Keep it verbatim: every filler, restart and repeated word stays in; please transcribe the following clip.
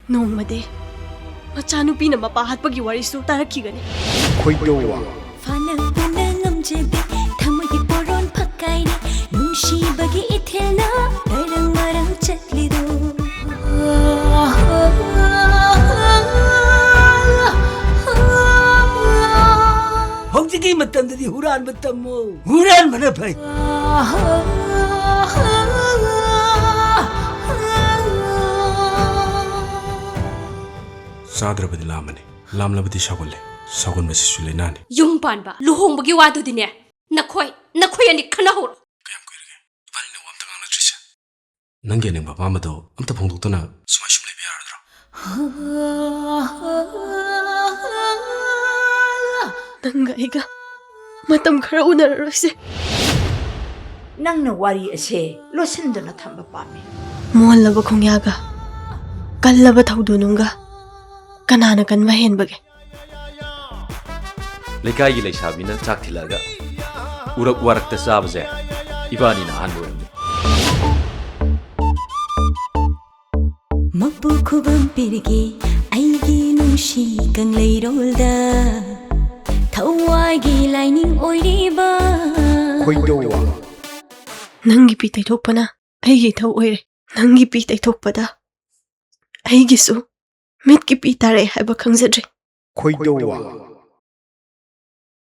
ꯅꯣꯡꯃꯗꯤ ꯃꯆꯥꯅꯨꯄꯤꯅ ꯃꯄꯥ ꯍꯥꯠꯄꯒꯤ ꯋꯥꯔꯤꯁꯨ ꯇꯥꯔꯛꯈꯤꯒꯅꯤ꯫ ꯈꯣꯏꯗꯧꯋꯥ꯫ ꯐꯥꯅ ꯄꯨꯅ ꯉꯝꯖꯗꯦ, ꯊꯃꯣꯏꯒꯤ ꯄꯣꯔꯣꯟ ꯐꯛꯀꯥꯏꯔꯦ, ꯅꯨꯡꯁꯤꯕꯒꯤ ꯏꯊꯤꯜꯅ ꯇꯔꯪ ꯃꯔꯪ ꯆꯠꯂꯤꯗꯣ꯫ ꯍꯧꯖꯤꯛꯀꯤ ꯃꯇꯝꯗꯗꯤ ꯍꯨꯔꯥꯟꯕ ꯇꯝꯃꯨ, ꯍꯨꯔꯥꯟꯕꯅ ꯐꯩ꯫ ꯆꯥꯗ꯭ꯔꯕꯗꯤ ꯂꯥꯝꯃꯅꯤ, ꯂꯥꯝꯂꯕꯗꯤ ꯁꯥꯎꯒꯜꯂꯤ, ꯁꯥꯎꯒꯟꯕꯁꯤꯁꯨ ꯂꯥꯏꯅꯥꯅꯤ꯫ ꯌꯨꯝ ꯄꯥꯟꯕ, ꯂꯨꯍꯣꯡꯕꯒꯤ ꯋꯥꯗꯨꯗꯤꯅꯦ, ꯅꯈꯣꯏ, ꯅꯈꯣꯏ ꯑꯅꯤ ꯈꯟꯅꯍꯧꯔꯣ꯫ ꯀꯌꯥꯝ ꯀꯨꯏꯔꯒꯦ ꯏꯕꯥꯅꯤꯅ ꯋꯥ ꯑꯝꯇ ꯉꯥꯡꯅꯗ꯭ꯔꯤꯁꯦ? ꯅꯪꯒꯤ ꯑꯅꯤꯡꯕ ꯑꯄꯥꯝꯕꯗꯣ ꯑꯝꯇ ꯐꯣꯡꯗꯣꯛꯇꯅ ꯁꯨꯃꯥꯏ ꯁꯨꯝ ꯂꯩꯕ ꯌꯥꯔꯗ꯭ꯔꯣ? ꯅꯪꯒ ꯑꯩꯒ ꯃꯇꯝ ꯈꯔ ꯎꯅꯔꯔꯣꯏꯁꯦ꯫ ꯅꯪꯅ ꯋꯥꯔꯤ ꯑꯁꯦ ꯂꯣꯠꯁꯤꯟꯗꯨꯅ ꯊꯝꯕ ꯄꯥꯝꯃꯤ꯫ ꯃꯣꯜꯂꯕ ꯈꯣꯡꯌꯥꯒ ꯀꯜꯂꯕ ꯊꯧꯗꯣ ꯅꯨꯡꯒ ꯀꯅꯥꯅ ꯀꯟꯕ ꯍꯦꯟꯕꯒꯦ? ꯂꯩꯀꯥꯏꯒꯤ ꯂꯩꯁꯥꯕꯤꯅ ꯆꯥꯛ ꯊꯤꯜꯂꯛꯑꯒ ꯎꯔꯛ ꯋꯥꯔꯛꯇ ꯆꯥꯕꯁꯦ ꯏꯕꯥꯅꯤꯅ ꯑꯍꯥꯟꯕ ꯑꯣꯏꯔꯝꯃꯤ꯫ ꯃꯄꯨ ꯈꯨꯕꯝ ꯄꯤꯔꯒꯦ ꯑꯩꯒꯤ ꯅꯨꯡꯁꯤ ꯀꯪꯂꯩꯔꯣꯜꯗ, ꯊꯋꯥꯏꯒꯤ ꯂꯥꯏꯅꯤꯡ ꯑꯣꯏꯔꯤꯕ꯫ ꯈꯣꯏꯗꯧꯋꯥ꯫ ꯅꯪꯒꯤ ꯄꯤ ꯇꯩꯊꯣꯛꯄꯅ ꯑꯩꯒꯤ ꯏꯊꯧ ꯑꯣꯏꯔꯦ꯫ ꯅꯪꯒꯤ ꯄꯤ ꯇꯩꯊꯣꯛꯄꯗ ꯑꯩꯒꯤꯁꯨ ꯃꯤꯠꯀꯤ ꯄꯤ ꯇꯥꯔꯛꯑꯦ ꯍꯥꯏꯕ ꯈꯪꯖꯗ꯭ꯔꯦ꯫ ꯈꯣꯏꯗꯧꯋꯥ꯫